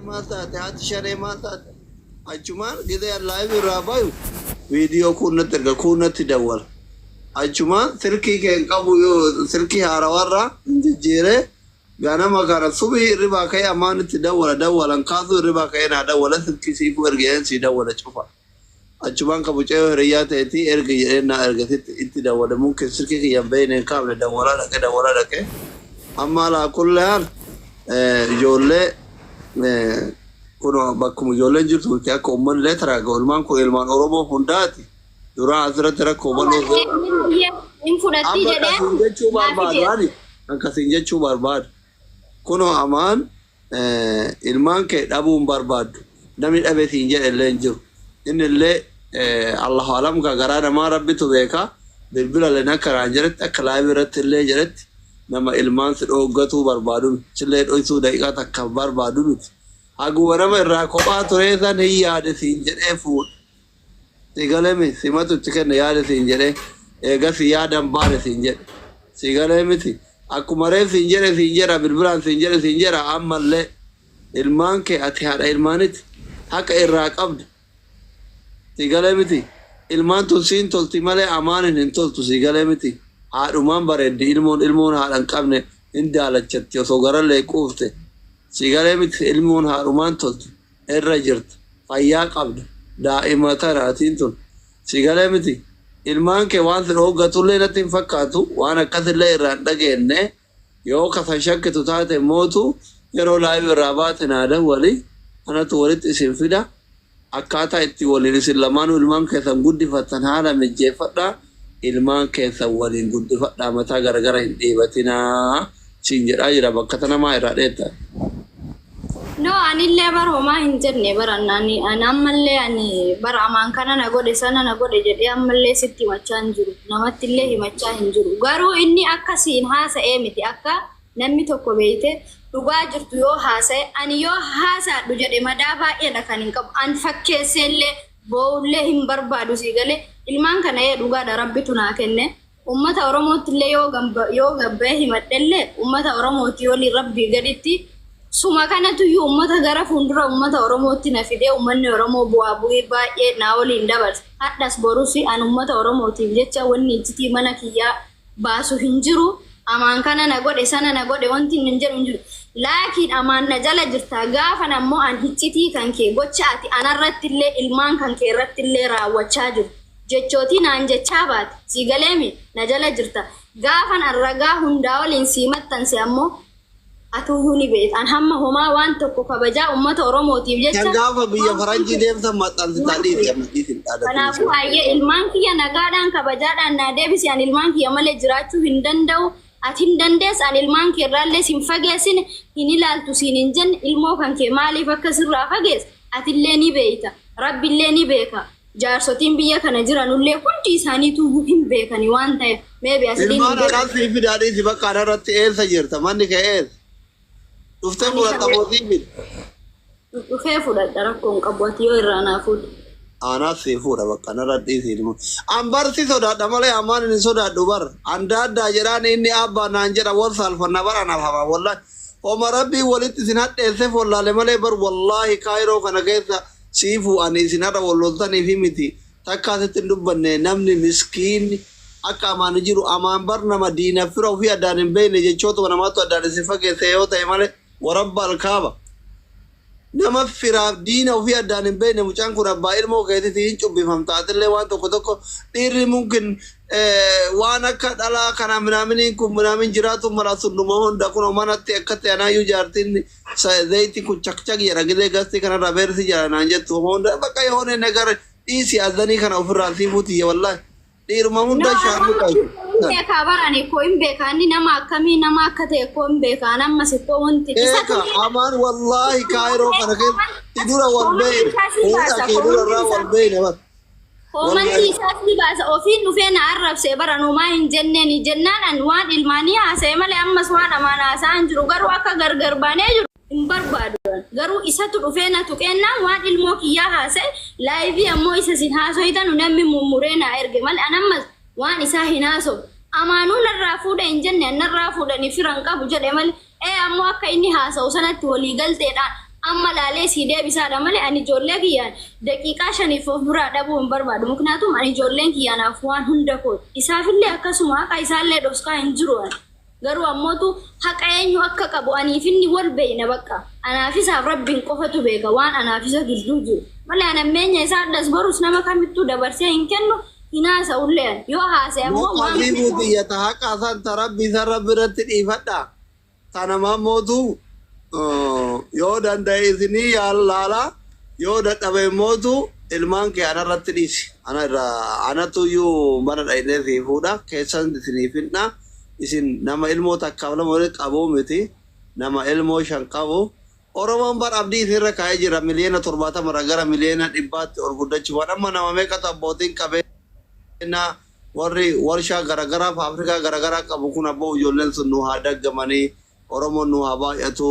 Maal taate, haati shanee maal taate? Achumaan gizee an live irraa bayu viidiyoo kuun natti erga, kuun natti dawwala. Achumaan silkii kee hin qabu, yoo silkii haarawarraa hin jijjiiree, ganama kana subii hirribaa ka'ee amaan itti dawwala, dawwalan kaasuu, hirribaa ka'ee naa dawwala, silkii siifuu erge jedheen sii dawwala cufa. Achumaan ka mucayyoo hiriyyaa teetii ergi jedheen naa erge, sitti itti dawwale. Mumkin silkii kiyya hin beeyne, hin kaafne, dawwalaa dhaqe, dawwalaa dhaqe. Amma alaa kulli haal ijoollee kunoo bakkuma ijoolleen jirtu miti, akka uummanni illee taraaga'u, ilmaan kun ilmaan Oromoo hundaati. Duraa asirratti rakkoo bal'oo Hin fudhattii amma jedhee kasiin jechuu naa barbaadu fideera. ani kan kasiin jechuu barbaadu kunoo amaan ilmaan kee dhabuu hin barbaaddu. Namni dhabe siin jedhe illee hin jiru. Inni illee Allahu alam, ka garaa namaa Rabbitu beeka. Bilbila illee akka naan jedhetti, akka live irratti illee jedhetti, nama ilmaan si dhooggatuu barbaadu miti. Sillee dhoysuu daqiiqaa takka barbaadu miti. Haguma nama irraa kophaa turee san hin yaade siin jedhee fuudhe. Si galee miti? Simatu itti kenne, yaade siin jedhee, eegas yaadan baane siin jedhe. Si galee miti? Akkuma reef siin jedhe siin jedha, bilbilaan siin jedhe siin jedha, ammallee ilmaan kee, ati haadha ilmaaniti, haqa irraa qabda. Si galee miti? Ilmaan tun siin tolti malee amaanin hin toltu. Si galee miti? Haadhumaan bareeddi ilmoon. Ilmoon haadha hin qabne hin daalachatti osoo garallee quufte. Si galee miti? Ilmoon haadhumaan tolti. Irra jirta, fayyaa qabda, daa'ima tana atiin tun. Si galee miti? Ilmaan kee waan si dhooggatullee natti hin fakkaatu, waan akkasillee irraa hin dhageenne. Yoo kasan shakkitu taate mootu, yeroo live irraa baate naa dawwali, anatu walitti isin fida. Akkaataa itti waliin isin lamaanuu ilmaan keessan guddifattan haala mijjeeffadhaa, ilmaan keessan waliin guddifadhaa, mataa garagara hin dhiibatinaa siin jedhaa jira. Bakka tana maa irraa dheetta? No, anillee bara homaa hin jenne bara ani ani ammallee ani bara amaan kana na godhe, sana na godhe jedhee ammallee sitti himachaa hin jiru, namatti illee himachaa hin jiru. Garuu inni akka siin haasa'ee miti. Akka namni tokko beeyte dhugaa jirtu yoo haasa'e, ani yoo haasaadhu jedhe madaa baay'eedha kan hin qabu. An fakkeessee illee boo'ullee hin barbaadu. Sii galee? Ilmaan kana ee dhugaadha, Rabbitu naa kenne. Ummata Oromootti illee yoo gamba yoo gabba'ee himadhellee, ummata Oromooti waliin Rabbii gaditti suma kanatuyyuu ummata gara fuuldura ummata Oromootti na fidee, ummanni Oromoo bu'aa bu'ii baay'ee naa waliin dabarse. Hadhas borus an ummata Oromootiif jecha wanni iccitii mana kiyyaa baasu hin jiru. Amaan kana na godhe, sana na godhe wanti inni hin jedhu hin jiru. Laakiin amaan na jala jirta gaafan ammoo an hiccitii kan kee, gocha ati anarratti illee ilmaan kan kee irratti illee raawwachaa jirtu, jechootii naan jechaa baate, sii galeemi, na jala jirta gaafan an ragaa hundaa waliin sii maxxanse ammoo atuuyyuu ni beekta. An hamma homaa waan tokko kabajaa ummata Oromootiif jecha Kan gaafa biyya waan faranjii deemtan maxxansitaa, dhiisi, amma dhiisi, hin dhaadatin. Kanaafuu hayyee, ilmaan kiyya nagaadhaan kabajaadhaan naa deebisi. An ilmaan kiyya malee jiraachuu hin danda'u. Ati hin dandeessa. An ilmaan kee irraallee sin fageessine, hin ilaaltu siin hin jenne. Ilmoo kan kee maaliif akka sirraa fageesse atillee ni beeyta, Rabbillee ni beeka, jaarsotiin biyya kana jiranullee hundi isaaniituyyuu hin beekani waan ta'eef maybe asiliin hin Ilmaan beekan. anaan sii fidaa, dhiisi bakka anarratti. Eessa jirta? Manni kee eessa? Dhuftee Ani fudhatta moo sii fida? Dhufee fudhadha, rakkoo hin qabu, ati yoo irraa naa fuudhe. Anaaf sii fuudha, bakka anarra dhiisi ilma. An bar si sodaadha malee amaan hin sodaadhu bar. An daaddaa jedhaan, inni abbaa naan jedha, wal saalfanna bar anaaf hamaa wallahi. Homa Rabbiin walitti isin hadheesseef wallaale malee bar wallaahi Kaayiroo kana keessa siifuu ani isin har'a wal loltaniif miti. Takkaa sitti hin dubbanne. Namni miskiinni akka amaan jiru, amaan bar nama diina fira ofii addaan hin beekne, jechootuma namaatu addaan isin fageesse yoo ta'e malee, warabba alkaaba. Nama firaaf diina ofii addaan hin beekne mucaan kun abbaa ilmoo keetiti, hin cubbifamta atillee. Waan tokko tokko dhiirri mumkin waan akka dhalaa kana minaaminiin kun minaamin jiraatu mala sunnuma hunda. Kunoo manatti akkatti anaayyuu jaartiin zayti kun chakchak jedha gizee gastii kanarraa beersi jedha naan jettu. Homa hunda bakka yoone nagar dhiisi, azanii kana ofirraa siifuu tiyya, wallahi dhiiruma No, hunda shaarmuqa. Hin beekaa bara, ani koo hin beekaa, inni nama akkamii nama akka ta'e koo hin beekaa. An ammas koo wanti isatu Eeka amaan wallaahi Kaayiroo kana keessatti dura wal beeyne, fuudha kee dura irraa wal beeyne bar. Koomantii isaas ni baasa. Ofiin dhufee na arrabsee bara, numaa hin jenneeni jennaan an waan ilmaanii haasa'e malee ammas waan amaan haasa'aa hin jiru. Garuu akka gargar baanee jiru hin barbaadu. Garuu isatu dhufee na tuqeennaan waan ilmoo kiyyaa haasa'e, live ammoo isa isin haasoytanu namni mummuree naa erge malee an ammas waan isaa hin haasofne. Amaanuu narraa fuudhe hin jenne, an narraa fuudhanii firan qabu jedhe malee. Ee, ammoo akka inni haasa'u sanatti walii galteedhaan Amma laalee sii deebisaadha malee ani ijoollee kiyyaan daqiiqaa 5f of biraa dhabuu hin barbaadu. Muknaatum ani ijoolleen kiyya anaaf waan hunda kooti. Isaafillee akkasuma haqa isaallee dhoskaa hin jiru ani. Garuu ammootu haqa eenyu akka qabu aniif inni wal beeyna baqqa. Anaaf isaaf Rabbiin qofatu beeka waan anaaf isa gidduu jiru. Malee an hammeenya isaa hadhas borus nama kamittuu dabarsee hin kennu hin haasa'ullee ani. Yoo haasa'e ammoo Moqa waan fiiguu tiyya ta haqa san ta Rabbii san Rabbi irratti dhiifadha. Ta namaa mootu yoo danda'e isinii laala yoo dadhabe mootu ilmaan kee ana irratti dhiisi. Ana irraa anatu iyyuu mana dhaqnee sii fuudha keessan isinii finna isin nama ilmoo takkaaf lama walitti qabuu miti nama ilmoo 5 qabu. Oromoon bar abdii isinirra kaa'ee jira miliyoona 70 irraa gara miliyoona 100tti ol guddachuuf amma nama meeqatu abbootiin qabeenyaa warri warshaa garagaraa faafrikaa garagaraa qabu kun abboo ijoolleen sun nu haa daggamanii Oromoon nu haa baay'atu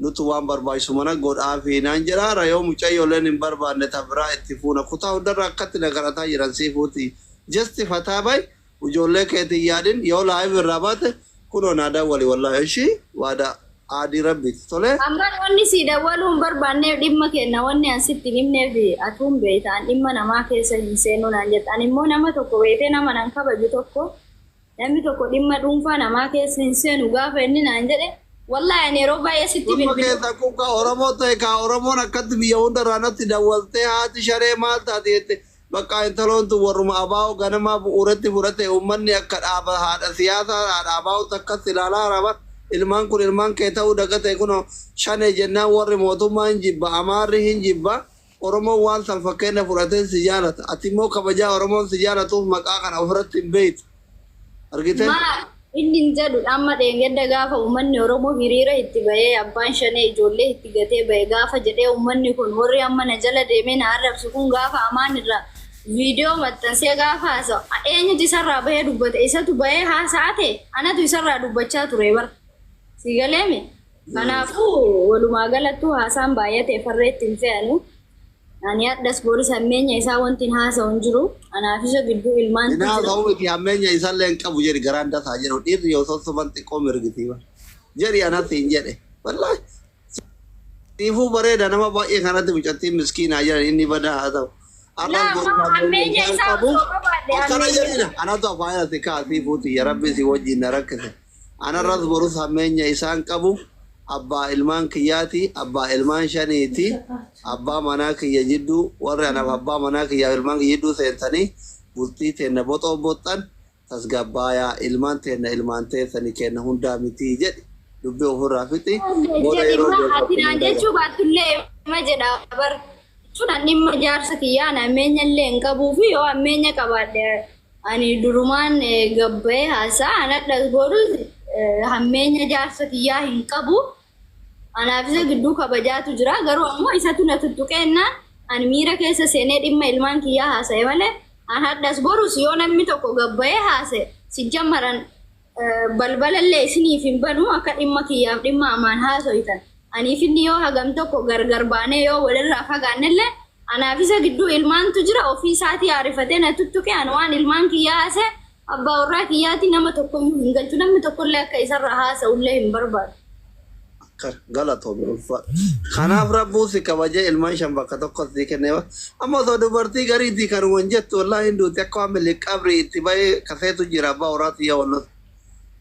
nutu waan barbaachisu mana godhaafi naan jedhaara yoo mucayyooleen hin barbaanne ta biraa itti fuuna kutaa hundarra akkatti na kadhataa jiran sii fuuti just fataa bay ijoollee keetiin yaadin yoo live irraa baate kunoo naa dawwali wallahi ishii waada aadii rabbiiti tolee. Amman wanni sii dawwaluu hin barbaanneef dhimma keenna wanni an sitti hin himneef atuu hin beeyta an dhimma namaa keessa hin seenuu naan jetta an immoo nama tokko beeytee nama nan kabaju tokko namni tokko dhimma dhuunfaa namaa keessa hin seenu gaafa inni naan jedhe wallahi ani yeroo baay'ee sitti Dhimma bilbilee keessa kun ka Oromoo ta'e ka Oromoon akkatti biyya hundarraa natti dawwaltee haati sharee maal taate jette bakka intaloon tun warruma abaa'oo ganamaa bu'uuratti fudhate uummanni akka dhaaba haadha siyaasaa haadha abaa'oo takkas ilaalaa haraban ilmaan kun ilmaan kee ta'uu dagate kunoo shanee jennaan warri mootummaa hin jibba amaarri hin jibba Oromoon waan san fakkeenya fudhateen si jaalata ati immoo kabajaa Oromoon si jaalatuuf maqaa kana ofirratti hin beektu argite. Maa inni hin jedhu amma dheengadda gaafa uummanni Oromoo hiriira itti bahee abbaan shanee ijoollee itti gatee bahe gaafa jedhee uummanni kun warri amma na jala deemee na arrabsu kun gaafa amaan irraa viidiyoo maxxansee gaafa haasa'u eenyutu isarraa bahee dubbate isatu bahee haasa'a ta'e anatu isarraa dubbachaa ture bara si galeemi kanaafuu walumaa galattuu haasaan baay'ate farreetti hin fe'anu. Ani hadhas boris hammeenya isaa wanti hin haasa'u hin jiru. Anaaf isa gidduu ilmaantu Hin jira. haasa'u miti hammeenya isallee hin qabu jedhi garaan dasaa jedhu dhiirri yoo sossoban xiqqoo mirgiti jedhi anatti hin jedhe wallaahi siifuu bareeda nama baay'ee kanatti mucattiin miskiinaa jedhan inni badaa haa ta'u. Arras Laa boris ammoo hammeenya hammeenya isaan isaa qabu osoo qabaadhe akkana hammeenya jedhina anatu afaan ati kaa siifuu tiyya rabbi si wajjin na rakkise anarras borus hammeenya isaan qabu abbaa ilmaan kiyyaati abbaa ilmaan shaniiti abbaa manaa kiyya jidduu warri anaaf abbaa manaa kiyyaaf ilmaan kiyya jidduu seentanii bultii teenna boxoo boxxan tasgabbaayaa ilmaan teenna ilmaan teessanii kenna hundaa mitii jedhi dubbii ofirraa fixi booda jedhi yeroo ma ati ijoollee naan jechuu baattullee ma jedha bar jechuun an dhimma jaarsa kiyyaa ani hammeenya illee hin qabuu fi yoo hammeenya qabaadhe ani durumaan gabbayee haasa'a an hadhas borus hammeenya jaarsa kiyyaa hin qabu. Anaaf isa gidduu kabajaatu jira garuu ammoo isatu na tuttuqeennaan ani miira keessa seenee dhimma ilmaan kiyyaa haasa'e malee an hadhas borus yoo namni tokko gabbayee haasa'e sijjammaran balbalallee isiniif hin banu akka dhimma kiyyaaf dhimma amaan haasoytan. Aniif inni yoo hagam tokko gargar baanee yoo walirraa fagaannellee anaaf isa gidduu ilmaantu jira ofii isaatii aarifatee na tuttuqe an waan ilmaan kiyyaa haasa'e abbaa warraa kiyyaati nama tokkoyyuu hin galchu namni tokkollee akka isarraa haasa'ullee hin barbaadu. Galatoome ulfaadha. Kanaaf rabbuu si kabajee ilmaan 5 bakka tokko si kennee amma osoo dubartii gariitii kanuma hin jettu wallaahi hin duuti akka waan miliq qabrii itti bahee kaseetu jira abbaa warraati yaa wallos.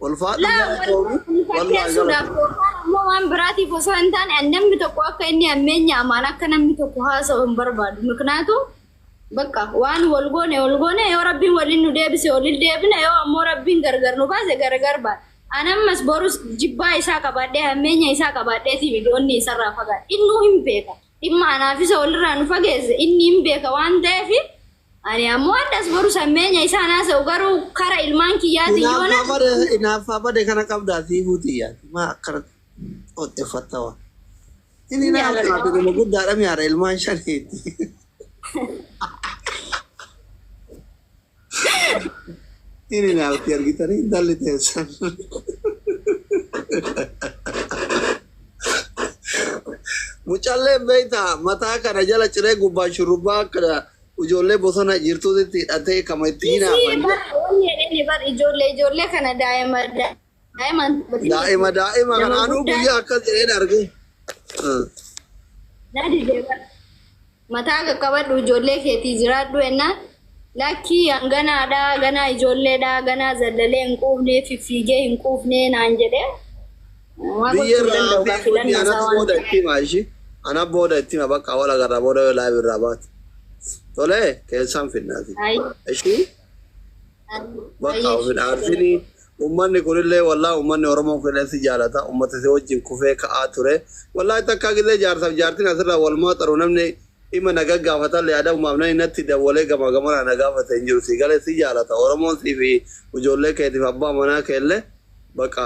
Ulfaadhu Laa galatoomi wal wallaahi fakkeessuudhaaf galatoomi. yookaan ammoo waan biraatiif osoo hin taane an namni tokko akka inni hammeenya amaan akka namni tokko haasa'u hin barbaadu. Miknaatu bakka waan wal goone wal goone yoo rabbiin waliin nu deebise waliin deebina yoo ammoo rabbiin gargar nu baase gargar baana. An ammas borus jibbaa isaa qabaadhee hammeenya isaa qabaadheetii miti onni isarraa fagaadhe. Innuu hin beeka. Dhimma anaaf isa walirraa nu fageesse inni hin beeka waan ta'eef ani ammoo hadhas borus hammeenya isaa haasa'u garuu kara ilmaan kiyyaatiin yoo Hinaaffaa na bade hinaaffaa bade kana qabdaa siifuu xiyyaati maa akkanatti qoxxeeffattawa. Inni hin hinaaffaa jaaladha. nama guddaadha mi'aara ilmaan shaniiti. Inni hinaafti argitanii intalli teessan. Mucalleen beektaa mataa kana jala ciree gubbaan shurrubbaa akka ijoollee bosona jirtuutti hidhatee kama itti Isii hinaafan bar wanni jedhani bar ijoollee ijoollee kana daa'ima daa'imaan taphatin daa'ima jechuudha. daa'ima Nama kana anuu guddaa guyyaa akkas jedheen arge. Na didee bara. Mataa qaqqabadhu, ijoollee keetii jiraadhu ennaan, lakkii hanganaadhaa, ganaa ijoolleedhaa, ganaa zallalee hin quufnee, fiffiigee hin quufnee naan jedhee. Waa Biyya gochuu hin irraa danda'u gaa fi kunni filannoo isaa anatu waan booda ta'eef. itti hima ishii. Ana booda itti hima, bakka wal agarraa booda yoo live irraa baate. Tolee, keessaan finnaati. Ishii bakka ofin aarsinii ummanni kunillee, wallaa, ummanni Oromoo kunillee si jaalata. Ummata si wajjin kufee ka'aa ture. Wallaahi takkaa gisee jaarsaaf jaartiin asirraa wal maaxaru namni dhimma na gaggaafatallee adamumaaf namni natti dawwalee gama gamanaa na gaafate hin jiru. Si galee si jaalata Oromoon, sii fi ijoollee keetiif abbaa manaa keellee. Bakka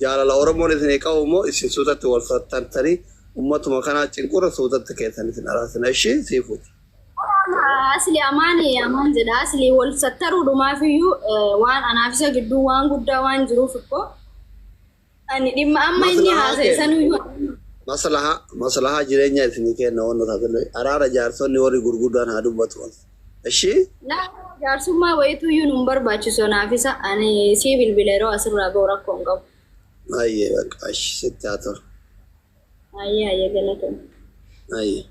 jaalala Oromoon isinii qabu immoo isin suutatti wal sattartanii ummatuma kanaa cinqurra suutatti keessan isin araarsina. Ishii siifuuti. Asli amaani amaan jedha, asli wal sattaruudhumaafiyyuu waan anaaf isa gidduu waan guddaa waan jiruuf ikkoo ani dhimma amma inni Maslahaa haasa'e kenna. sanuyyuu Maslahaa jireenya isinii kenna. Wanna taatellee araara jaarsonni warri gurguddaan haa dubbatu. Ishii. Laa, jaarsummaa wayituyyuu nun barbaachisu. Anaaf isa ani sii bilbila yeroo asirraa ba'u, rakkoo hin qabu. Ayyee, bakka ishi sitti haa tolu. Ayyee ayyee, galatoom. Ayyee.